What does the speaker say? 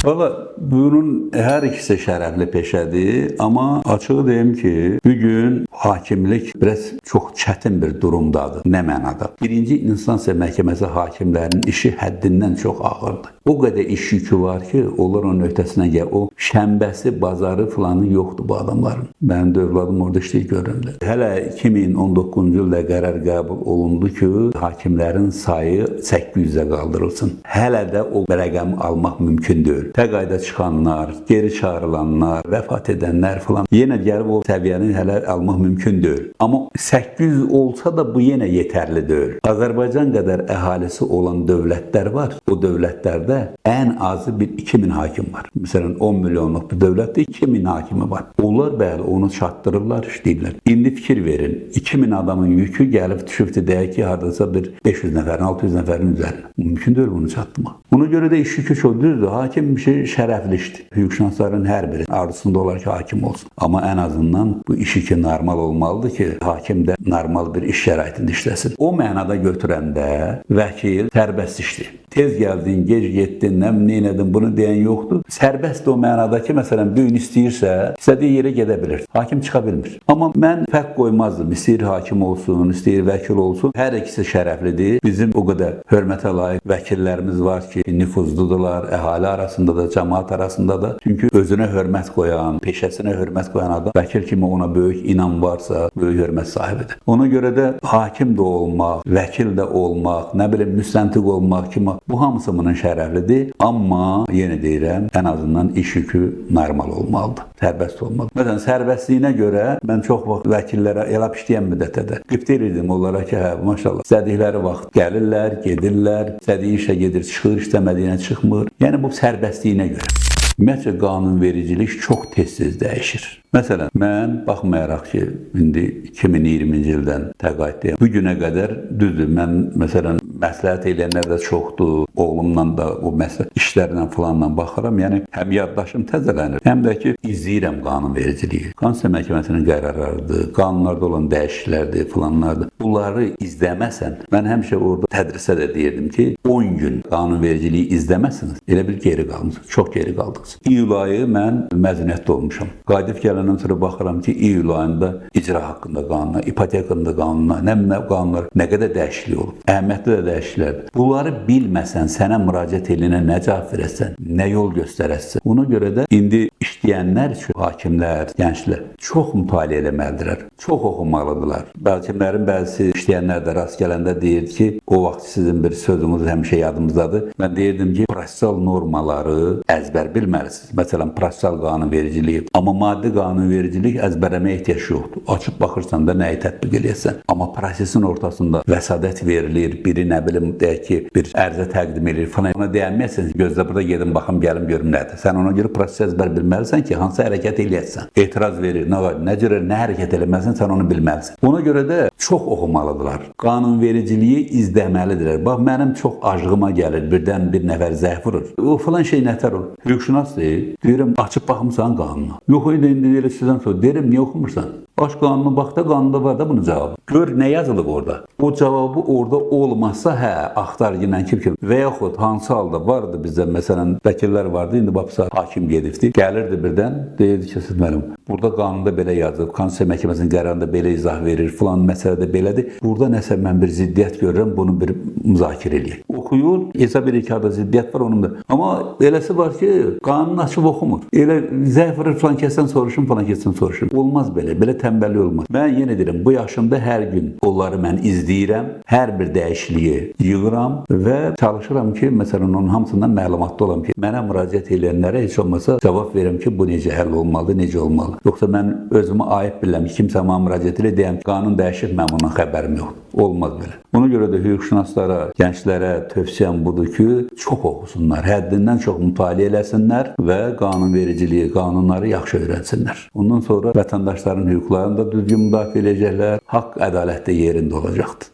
Valla bunun hər ikisi şərəfli peşədir, amma açığı deyim ki, bu gün hakimlik biraz çox çətin bir durumdadır. Nə mənada? Birinci instansiya məhkəməsi hakimlərinin işi həddindən çox ağırdır. O qədər iş yükü var ki, onlar onun öhdəsindən gəlir. O şənbəsi, bazarı filanı yoxdur bu adamların. Mənim də övladım orada işləyir görürəm də. Hələ 2019-cu ildə qərar qəbul olundu ki, hakimlərin sayı 800-ə qaldırılsın. Hələ də o rəqəmi almaq mümkün deyil. Təqaüdə çıxanlar, geri çağırılanlar, vəfat edənlər filan yenə gəlib o səviyyəni hələ almaq mümkün deyil. Amma 800 olsa da bu yenə yetərli deyil. Azərbaycan qədər əhalisi olan dövlətlər var. O dövlətlərdə ən azı bir 2000 hakim var. Məsələn 10 milyonluq bir dövlətdə 2000 hakimi var. Onlar bəli onu çatdırırlar, işləyirlər. İndi fikir verin, 2000 adamın yükü gəlib düşübdür deyək ki, hardasa bir 500 nəfərin, 600 nəfərin üzərinə. Mümkün deyil bunu çatdırmaq. Ona görə də iş yükü çox düzdür. Hakim bir şey şərəfli işdir. Hüquqşünasların hər biri arzusunda olar ki, hakim olsun. Amma ən azından bu iş yükü normal olmalıdır ki, hakim də normal bir iş şəraitində işləsin. O mənada götürəndə vəkil sərbəst işdir. Tez gəldin, gec getdin, nə neynədin, bunu deyən yoxdur. Sərbəst o mənada ki, məsələn, bu gün istəyirsə, istədiyi yerə gedə bilir. Hakim çıxa bilmir. Amma mən fərq qoymazdım. İstəyir hakim olsun, istəyir vəkil olsun. Hər ikisi şərəflidir. Bizim o qədər hörmətə layiq vəkillərimiz var ki, nüfuzludular, əhali arasında da, cəmaət arasında da. Çünki özünə hörmət qoyan, peşəsinə hörmət qoyan adam vəkil kimi ona böyük inam varsa, böyük hörmət sahibidir. Ona görə də hakim də olmaq, vəkil də olmaq, nə bilim müstəntiq olmaq kimi bu hamısı bunun şərəflidir. Amma yenə deyirəm, ən azından iş yükü normal olmalıdır, sərbəst olmalıdır. Məsələn, sərbəstliyinə görə mən çox vaxt vəkillərə elə işləyən müddətdə də qibtə edirdim onlara ki, hə, maşallah, istədikləri vaxt gəlirlər, gedirlər, istədiyi işə gedir, çıxır, istəmədiyinə çıxmır. Yəni bu sərbəstliyinə görə. Ümumiyyətcə qanunvericilik çox tez-tez dəyişir. Məsələn, mən baxmayaraq ki, indi 2020-ci ildən təqaüddəyəm. Bu günə qədər düzdür, mən məsələn məsləhət eləyənlər də çoxdur. Oğlumla da o məsələ işlərlə filanla baxıram. Yəni həm yaddaşım təzələnir, həm də ki izləyirəm qanunvericiliyi. Konstitusiya Məhkəməsinin qərarlarıdır, qanunlarda olan dəyişikliklərdir, filanlardır. Bunları izləməsən, mən həmişə orada tədrisə də deyirdim ki, 10 gün qanunvericiliyi izləməsəniz, elə bil geri qalmısınız, çox geri qaldınız. İyul ayı mən məzuniyyətdə olmuşam. Qayıdıb gələndən sonra baxıram ki, iyul ayında icra haqqında qanuna, ipoteka haqqında qanuna, nə qanunlar nə qədər dəyişiklik olub. Əhəmiyyətli də dəyişikliklərdir. Bunları bilməsən, sənə müraciət eləyənə nə cavab verəsən, nə yol göstərəsən. Ona görə də indi işləyənlər üçün hakimlər, gənclər çox mütaliə eləməlidirlər, çox oxumalıdırlar. Hakimlərin bəzisi işləyənlər də rast gələndə deyirdi ki, o vaxt sizin bir sözünüz həmişə yadımızdadır. Mən deyirdim ki, prosessual normaları əzbər bilməlisiniz. Məsələn, prosessual qanunvericiliyi, amma maddi qanunvericilik əzbərləməyə ehtiyac yoxdur. Açıb baxırsan da nəyi tətbiq eləyəsən. Amma prosesin ortasında vəsadət verilir, biri nə bilim deyək ki, bir ərizə təqdim edir falan. Ona deyənməyəsən, gözlə burada gedim baxım, gəlim görüm nədir. Sən ona görə proses əzbər bilməlisən ki, hansı hərəkət eləyəsən. Etiraz verir, nə var, nə cürə nə hərəkət eləməlisən, sən onu bilməlisən. Ona görə də çox oxumalıdırlar. Qanunvericiliyi izləməlidirlər. Bax mənim çox acığıma gəlir, birdən bir nəfər zəif vurur. O falan şey nətər olur? Hüquqşünas deyil. Deyirəm, açıb baxmısan qanuna. Yox, indi elə sizdən sonra deyirəm, niyə oxumursan? Baş qanunu bax da, qanunda var da bunun cavabı. Gör nə yazılıb orada. O cavabı orada olmasa, hə, axtar yenə kim və yaxud hansı halda vardı bizdə məsələn vəkillər vardı, indi bapsa hakim gedibdi. Gəlirdi birdən, deyirdi ki, siz müəllim, burada qanunda belə yazılıb, Konstitusiya Məhkəməsinin qərarında belə izah verir, filan məsələdə belədir. Burada nəsə mən bir ziddiyyət görürəm, bunu bir müzakirə eləyək. Oxuyur, hesab edir ki, harda ziddiyyət var onun da. Amma eləsi var ki, qanunu açıb oxumur. Elə zəif vurur, filan kəsdən soruşum, filan kəsdən soruşum. Olmaz belə, belə tənbəllik olmaz. Mən yenə deyirəm, bu yaşımda hər gün onları mən izləyirəm, hər bir dəyişikliyi yığıram və çalışıram ki, məsələn, onun hamısından məlumatlı olam ki, mənə müraciət edənlərə heç olmasa cavab verim ki, bu necə həll olmalıdır, necə olmalı. Yoxsa mən özümü ayıb bilirəm ki, kimsə mənə müraciət edir, deyəm, qanun dəyişib, mən bundan xəbərim yoxdur. Olmaz belə. Ona görə də hüquqşünaslara, gənclərə tövsiyəm budur ki, çox oxusunlar, həddindən çox mütaliə eləsinlər və qanunvericiliyi, qanunları yaxşı öyrənsinlər. Ondan sonra vətəndaşların hüquqlarını da düzgün müdafiə edəcəklər, haqq ədalət də yerində olacaqdır.